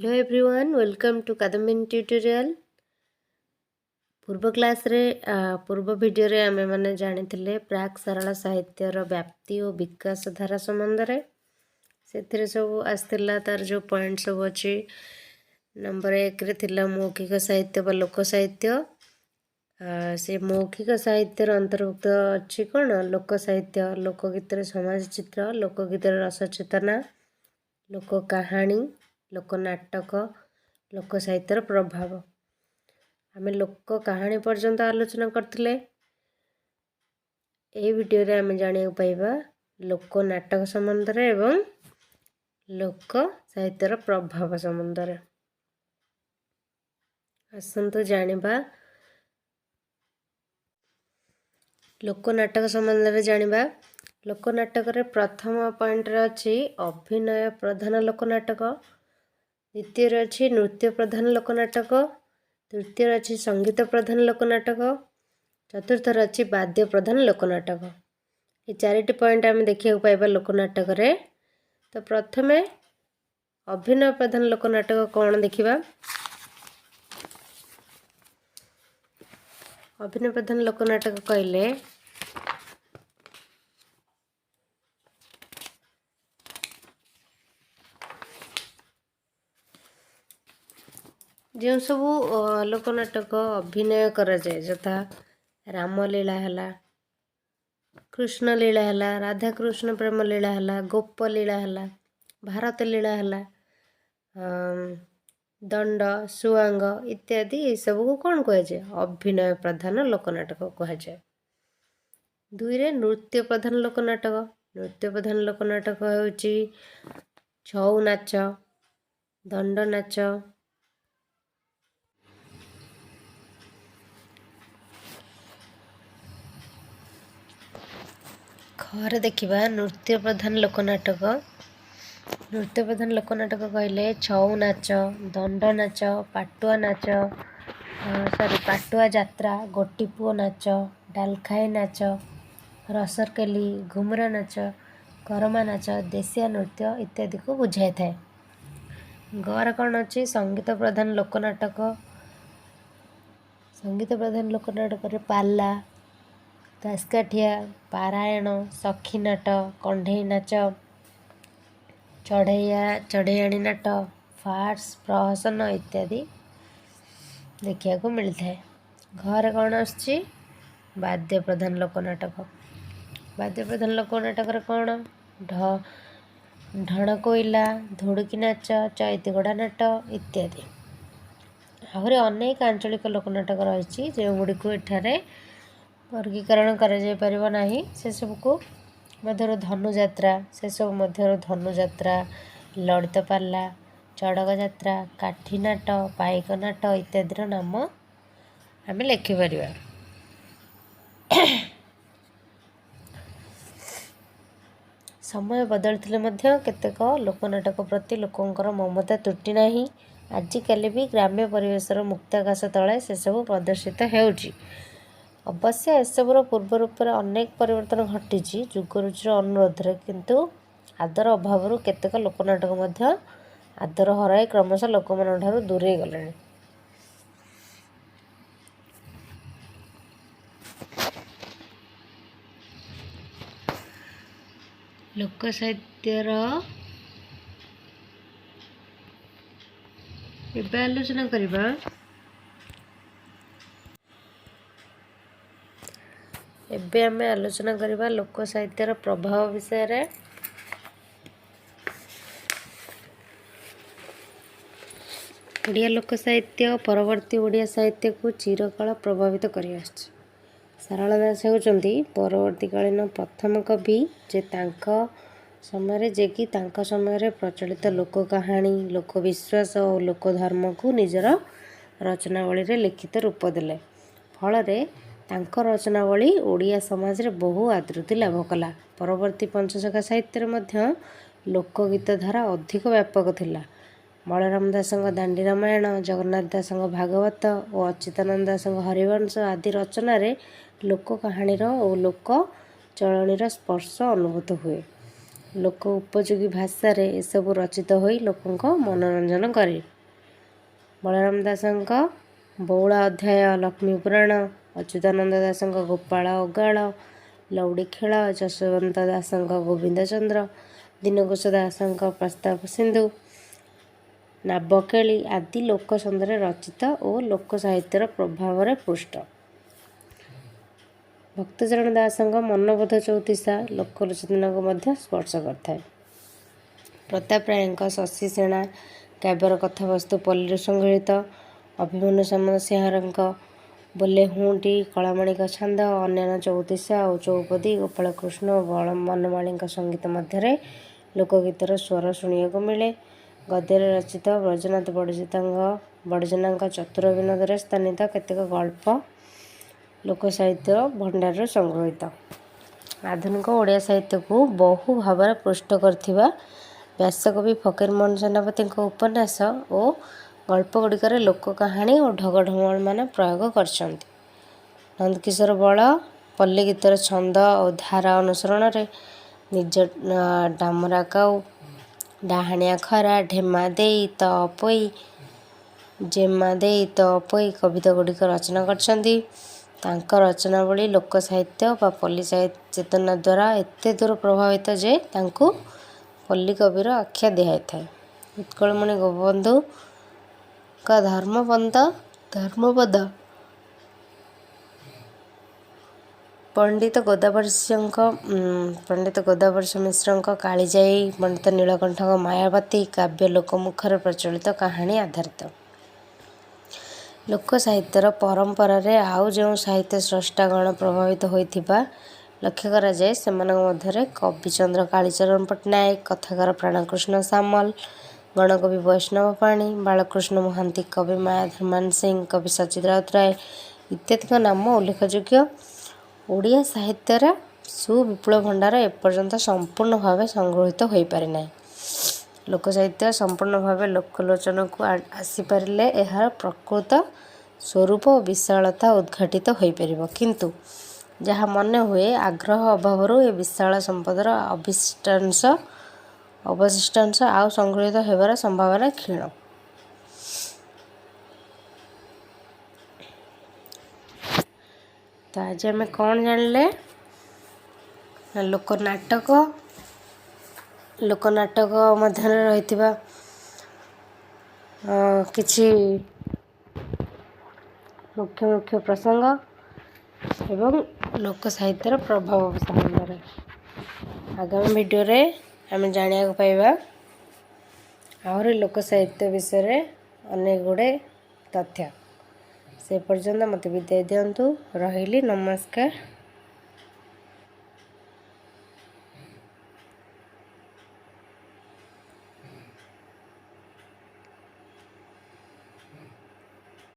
Hello everyone, welcome to Kadambini tutorial. ପୂର୍ବ କ୍ଲାସ୍ରେ, ପୂର୍ବ ଭିଡ଼ିଓରେ ଆମେମାନେ ଜାଣିଥିଲେ ପ୍ରାକ୍ ସାରଳା ସାହିତ୍ୟର ବ୍ୟାପ୍ତି ଓ ବିକାଶ ଧାରା ସମ୍ବନ୍ଧରେ। ସେଥିରେ ସବୁ ଆସିଥିଲା, ତାର ଯେଉଁ ପଏଣ୍ଟ ସବୁ ଅଛି। ନମ୍ବର 1ରେ ଥିଲା ମୌଖିକ ସାହିତ୍ୟ ବା ଲୋକ ସାହିତ୍ୟ। ସେ ମୌଖିକ ସାହିତ୍ୟର ଅନ୍ତର୍ଭୁକ୍ତ ଅଛି କ'ଣ? ଲୋକ ସାହିତ୍ୟ, ଲୋକଗୀତରେ ସମାଜ ଚିତ୍ର, ଲୋକଗୀତରେ ରସଚେତନା, ଲୋକ କାହାଣୀ, ଲୋକ ନାଟକ, ଲୋକ ସାହିତ୍ୟର ପ୍ରଭାବ। ଆମେ ଲୋକ କାହାଣୀ ପର୍ଯ୍ୟନ୍ତ ଆଲୋଚନା କରିଥିଲେ। ଏହି ଭିଡ଼ିଓରେ ଆମେ ଜାଣିବାକୁ ପାଇବା ଲୋକ ନାଟକ ସମ୍ବନ୍ଧରେ ଏବଂ ଲୋକ ସାହିତ୍ୟର ପ୍ରଭାବ ସମ୍ବନ୍ଧରେ। ଆସନ୍ତୁ ଜାଣିବା, ଲୋକ ନାଟକ ସମ୍ବନ୍ଧରେ ଜାଣିବା। ଲୋକ ନାଟକରେ ପ୍ରଥମ ପଏଣ୍ଟରେ ଅଛି ଅଭିନୟ ପ୍ରଧାନ ଲୋକ ନାଟକ, ଦ୍ୱିତୀୟରେ ଅଛି ନୃତ୍ୟ ପ୍ରଧାନ ଲୋକ ନାଟକ, ତୃତୀୟରେ ଅଛି ସଙ୍ଗୀତ ପ୍ରଧାନ ଲୋକ ନାଟକ, ଚତୁର୍ଥରେ ଅଛି ବାଦ୍ୟ ପ୍ରଧାନ ଲୋକ ନାଟକ। ଏ 4ଟି ପଏଣ୍ଟ ଆମେ ଦେଖିବାକୁ ପାଇବା ଲୋକ ନାଟକରେ। ତ ପ୍ରଥମେ ଅଭିନୟ ପ୍ରଧାନ ଲୋକ ନାଟକ କ'ଣ ଦେଖିବା। ଅଭିନୟ ପ୍ରଧାନ ଲୋକ ନାଟକ କହିଲେ ଯେଉଁ ସବୁ ଲୋକନାଟକ ଅଭିନୟ କରାଯାଏ, ଯଥା ରାମଲୀଳା ହେଲା, କୃଷ୍ଣଲୀଳା ହେଲା, ରାଧାକୃଷ୍ଣ ପ୍ରେମ ଲୀଳା ହେଲା, ଗୋପ ଲୀଳା ହେଲା, ଭାରତ ଲୀଳା ହେଲା, ଦଣ୍ଡ ସୁଆଙ୍ଗ ଇତ୍ୟାଦି, ଏସବୁକୁ କ'ଣ କୁହାଯାଏ? ଅଭିନୟ ପ୍ରଧାନ ଲୋକନାଟକ କୁହାଯାଏ। 2ରେ ନୃତ୍ୟ ପ୍ରଧାନ ଲୋକନାଟକ। ନୃତ୍ୟ ପ୍ରଧାନ ଲୋକନାଟକ ହେଉଛି ଛଉ ନାଚ, ଦଣ୍ଡ ନାଚ, ଘରେ ଦେଖିବା ନୃତ୍ୟ ପ୍ରଧାନ ଲୋକନାଟକ। ନୃତ୍ୟ ପ୍ରଧାନ ଲୋକନାଟକ କହିଲେ ଛଉ ନାଚ, ଦଣ୍ଡ ନାଚ, ପାଟୁଆ ନାଚ, ସରି, ପାଟୁଆ ଯାତ୍ରା, ଗୋଟିପୁଅ ନାଚ, ଡାଲଖାଇ ନାଚ, ରସରକେଲି, ଘୁମୁରା ନାଚ, କରମା ନାଚ, ଦେଶିଆ ନୃତ୍ୟ ଇତ୍ୟାଦିକୁ ବୁଝାଇଥାଏ। ଗରେ କ'ଣ ଅଛି? ସଙ୍ଗୀତ ପ୍ରଧାନ ଲୋକନାଟକ। ସଙ୍ଗୀତ ପ୍ରଧାନ ଲୋକନାଟକରେ ପାଲା, ଦାସକାଠିଆ, ପାରାୟଣ, ସଖୀ ନାଟ, କଣ୍ଢେଇ ନାଚ, ଚଢ଼େଇଆଣୀ ନାଟ, ଫାର୍ସ, ପ୍ରହସନ ଇତ୍ୟାଦି ଦେଖିବାକୁ ମିଳିଥାଏ। ଘରେ କ'ଣ ଆସୁଛି? ବାଦ୍ୟ ପ୍ରଧାନ ଲୋକନାଟକ। ବାଦ୍ୟ ପ୍ରଧାନ ଲୋକନାଟକରେ କ'ଣ? ଢଣକୋଇଲା, ଧୁଡ଼ୁକି ନାଚ, ଚୈତିଗୋଡ଼ା ନାଟ ଇତ୍ୟାଦି। ଆହୁରି ଅନେକ ଆଞ୍ଚଳିକ ଲୋକନାଟକ ରହିଛି, ଯେଉଁଗୁଡ଼ିକୁ ଏଠାରେ ବର୍ଗୀକରଣ କରାଯାଇପାରିବ ନାହିଁ। ସେସବୁକୁ ମଧ୍ୟରୁ ଧନୁଯାତ୍ରା, ସେସବୁ ମଧ୍ୟରୁ ଧନୁଯାତ୍ରା, ଲଳିତ ପାଲା, ଚଡ଼କ ଯାତ୍ରା, କାଠି ନାଟ, ପାଇକ ନାଟ ଇତ୍ୟାଦିର ନାମ ଆମେ ଲେଖିପାରିବା। ସମୟ ବଦଳିଥିଲେ ମଧ୍ୟ କେତେକ ଲୋକନାଟକ ପ୍ରତି ଲୋକଙ୍କର ମମତା ତୁଟି ନାହିଁ। ଆଜିକାଲି ବି ଗ୍ରାମ୍ୟ ପରିବେଶର ମୁକ୍ତାକାଶ ତଳେ ସେସବୁ ପ୍ରଦର୍ଶିତ ହେଉଛି। ଅବଶ୍ୟ ଏସବୁର ପୂର୍ବ ରୂପରେ ଅନେକ ପରିବର୍ତ୍ତନ ଘଟିଛି ଯୁଗରୁଚିର ଅନୁରୋଧରେ, କିନ୍ତୁ ଆଦର ଅଭାବରୁ କେତେକ ଲୋକନାଟକ ମଧ୍ୟ ଆଦର ହରାଇ କ୍ରମଶଃ ଲୋକମାନଙ୍କଠାରୁ ଦୂରେଇ ଗଲେଣି। ଲୋକ ସାହିତ୍ୟର ଏବେ ଆଲୋଚନା କରିବା। ଏବେ ଆମେ ଆଲୋଚନା କରିବା ଲୋକ ସାହିତ୍ୟର ପ୍ରଭାବ ବିଷୟରେ। ଓଡ଼ିଆ ଲୋକ ସାହିତ୍ୟ ପରବର୍ତ୍ତୀ ଓଡ଼ିଆ ସାହିତ୍ୟକୁ ଚିରକାଳ ପ୍ରଭାବିତ କରିଆସିଛି। ସାରଳା ଦାସ ହେଉଛନ୍ତି ପରବର୍ତ୍ତୀକାଳୀନ ପ୍ରଥମ କବି ଯେ ତାଙ୍କ ସମୟରେ, ଯେ କି ତାଙ୍କ ସମୟରେ ପ୍ରଚଳିତ ଲୋକ କାହାଣୀ, ଲୋକବିଶ୍ୱାସ ଓ ଲୋକଧର୍ମକୁ ନିଜର ରଚନାବଳୀରେ ଲିଖିତ ରୂପ ଦେଲେ। ଫଳରେ ତାଙ୍କ ରଚନାବଳୀ ଓଡ଼ିଆ ସମାଜରେ ବହୁ ଆଦୃତି ଲାଭ କଲା। ପରବର୍ତ୍ତୀ ପଞ୍ଚସଖା ସାହିତ୍ୟରେ ମଧ୍ୟ ଲୋକଗୀତ ଧାରା ଅଧିକ ବ୍ୟାପକ ଥିଲା। ବଳରାମ ଦାସଙ୍କ ଦାଣ୍ଡି ରାମାୟଣ, ଜଗନ୍ନାଥ ଦାସଙ୍କ ଭାଗବତ ଓ ଅଚ୍ୟୁତାନନ୍ଦ ଦାସଙ୍କ ହରିବଂଶ ଆଦି ରଚନାରେ ଲୋକ କାହାଣୀର ଓ ଲୋକ ଚଳଣିର ସ୍ପର୍ଶ ଅନୁଭୂତ ହୁଏ। ଲୋକ ଉପଯୋଗୀ ଭାଷାରେ ଏସବୁ ରଚିତ ହୋଇ ଲୋକଙ୍କ ମନୋରଞ୍ଜନ କରେ। ବଳରାମ ଦାସଙ୍କ ବଉଳା ଅଧ୍ୟାୟ, ଲକ୍ଷ୍ମୀ ପୁରାଣ, ଅଚ୍ୟୁତାନନ୍ଦ ଦାସଙ୍କ ଗୋପାଳ ଓଗାଳ, ଲଉଡ଼ି ଖେଳ, ଯଶୋବନ୍ତ ଦାସଙ୍କ ଗୋବିନ୍ଦଚନ୍ଦ୍ର, ଦୀନଘୋଷ ଦାସଙ୍କ ପ୍ରସ୍ତାବ ସିନ୍ଧୁ, ନାବକେଳି ଆଦି ଲୋକଛନ୍ଦରେ ରଚିତ ଓ ଲୋକ ସାହିତ୍ୟର ପ୍ରଭାବରେ ପୁଷ୍ଟ। ଭକ୍ତଚରଣ ଦାସଙ୍କ ମନବୋଧ ଚଉତିଶା ଲୋକଚେତନାକୁ ମଧ୍ୟ ସ୍ପର୍ଶ କରିଥାଏ। ପ୍ରତାପ ରାୟଙ୍କ ଶଶୀସେଣା କାବ୍ୟର କଥାବସ୍ତୁ ପଲ୍ଲୀରୁ ସଂଗୃହୀତ। ଅଭିମନ୍ୟୁ ସାମନ୍ତସିଂହାରଙ୍କ ବୋଲେ ହୁଁଟି, କଳାମାଣିକ ଛାନ୍ଦ, ଅନ୍ୟାନ୍ୟ ଚଉତିଶା ଓ ଚଉପଦୀ, ଗୋପାଳକୃଷ୍ଣ ଓ ବନମାଳୀଙ୍କ ସଙ୍ଗୀତ ମଧ୍ୟରେ ଲୋକଗୀତର ସ୍ୱର ଶୁଣିବାକୁ ମିଳେ। ଗଦ୍ୟରେ ରଚିତ ବ୍ରଜନାଥ ବଡ଼ଜେନାଙ୍କ ଚତୁର ବିନୋଦରେ ସ୍ଥାନିତ କେତେକ ଗଳ୍ପ ଲୋକସାହିତ୍ୟ ଭଣ୍ଡାରରୁ ସଂଗୃହୀତ। ଆଧୁନିକ ଓଡ଼ିଆ ସାହିତ୍ୟକୁ ବହୁ ଭାବରେ ପୁଷ୍ଟ କରିଥିବା ବ୍ୟାସକବି ଫକୀରମୋହନ ସେନାପତିଙ୍କ ଉପନ୍ୟାସ ଓ ଗଳ୍ପଗୁଡ଼ିକରେ ଲୋକ କାହାଣୀ ଓ ଢଗ ଢମାଳମାନ ପ୍ରୟୋଗ କରିଛନ୍ତି। ନନ୍ଦକିଶୋର ବଳ ପଲ୍ଲୀ ଗୀତର ଛନ୍ଦ ଓ ଧାରା ଅନୁସରଣରେ ନିଜ ଡାମରା କାଉ, ଡାହାଣିଆ ଖରା, ଢେମା ଦେଇ ତଅପୋଇ, ଜେମା ଦେଇ ତଅପୋଇ କବିତାଗୁଡ଼ିକ ରଚନା କରିଛନ୍ତି। ତାଙ୍କ ରଚନାବଳୀ ଲୋକ ସାହିତ୍ୟ ବା ପଲ୍ଲୀ ଚେତନା ଦ୍ୱାରା ଏତେ ଦୂର ପ୍ରଭାବିତ ଯେ ତାଙ୍କୁ ପଲ୍ଲୀ କବିର ଆଖ୍ୟା ଦିଆଯାଇଥାଏ। ଉତ୍କଳମଣି ଗୋପବନ୍ଧୁଙ୍କ ଧର୍ମପଦ, ପଣ୍ଡିତ ଗୋଦାବରୀଶ ମିଶ୍ରଙ୍କ କାଳିଜାଈ, ପଣ୍ଡିତ ନୀଳକଣ୍ଠଙ୍କ ମାୟାବତୀ କାବ୍ୟ ଲୋକମୁଖରେ ପ୍ରଚଳିତ କାହାଣୀ ଆଧାରିତ। ଲୋକ ସାହିତ୍ୟର ପରମ୍ପରାରେ ଆଉ ଯେଉଁ ସାହିତ୍ୟ ସ୍ରଷ୍ଟାଗଣ ପ୍ରଭାବିତ ହୋଇଥିବା ଲକ୍ଷ୍ୟ କରାଯାଏ, ସେମାନଙ୍କ ମଧ୍ୟରେ କବିଚନ୍ଦ୍ର କାଳୀଚରଣ ପଟ୍ଟନାୟକ, କଥାକାର ପ୍ରାଣକୃଷ୍ଣ ସାମଲ, ଗଣକବି ବୈଷ୍ଣବ ପାଣି, ବାଳକୃଷ୍ଣ ମହାନ୍ତି, କବି ମାୟାଧର ମାନସିଂହ, କବି ସଚ୍ଚିତ ରାଉତରାୟ ଇତ୍ୟାଦିଙ୍କ ନାମ ଉଲ୍ଲେଖଯୋଗ୍ୟ। ଓଡ଼ିଆ ସାହିତ୍ୟର ସୁବିପୁଳ ଭଣ୍ଡାର ଏପର୍ଯ୍ୟନ୍ତ ସମ୍ପୂର୍ଣ୍ଣ ଭାବେ ସଂଗୃହୀତ ହୋଇପାରିନାହିଁ। ଲୋକ ସାହିତ୍ୟ ସମ୍ପୂର୍ଣ୍ଣ ଭାବେ ଲୋକଲୋଚନକୁ ଆସିପାରିଲେ ଏହାର ପ୍ରକୃତ ସ୍ୱରୂପ ଓ ବିଶାଳତା ଉଦ୍ଘାଟିତ ହୋଇପାରିବ। କିନ୍ତୁ ଯାହା ମନେ ହୁଏ, ଆଗ୍ରହ ଅଭାବରୁ ଏ ବିଶାଳ ସମ୍ପଦର ଅବଶିଷ୍ଟାଂଶ ଆଉ ସଂଗୃହୀତ ହେବାର ସମ୍ଭାବନା କ୍ଷୀଣ। ତ ଆଜି ଆମେ କ'ଣ ଜାଣିଲେ ନା ଲୋକନାଟକ ମଧ୍ୟରେ ରହିଥିବା କିଛି ମୁଖ୍ୟ ମୁଖ୍ୟ ପ୍ରସଙ୍ଗ ଏବଂ ଲୋକ ସାହିତ୍ୟର ପ୍ରଭାବ ସମ୍ବନ୍ଧରେ। ଆଗାମୀ ଭିଡ଼ିଓରେ ଆମେ ଜାଣିବାକୁ ପାଇବା ଆହୁରି ଲୋକ ସାହିତ୍ୟ ବିଷୟରେ ଅନେକ ଗୁଡ଼ିଏ ତଥ୍ୟ। ସେ ପର୍ଯ୍ୟନ୍ତ ମୋତେ ବିଦାୟ ଦିଅନ୍ତୁ। ରହିଲି, ନମସ୍କାର।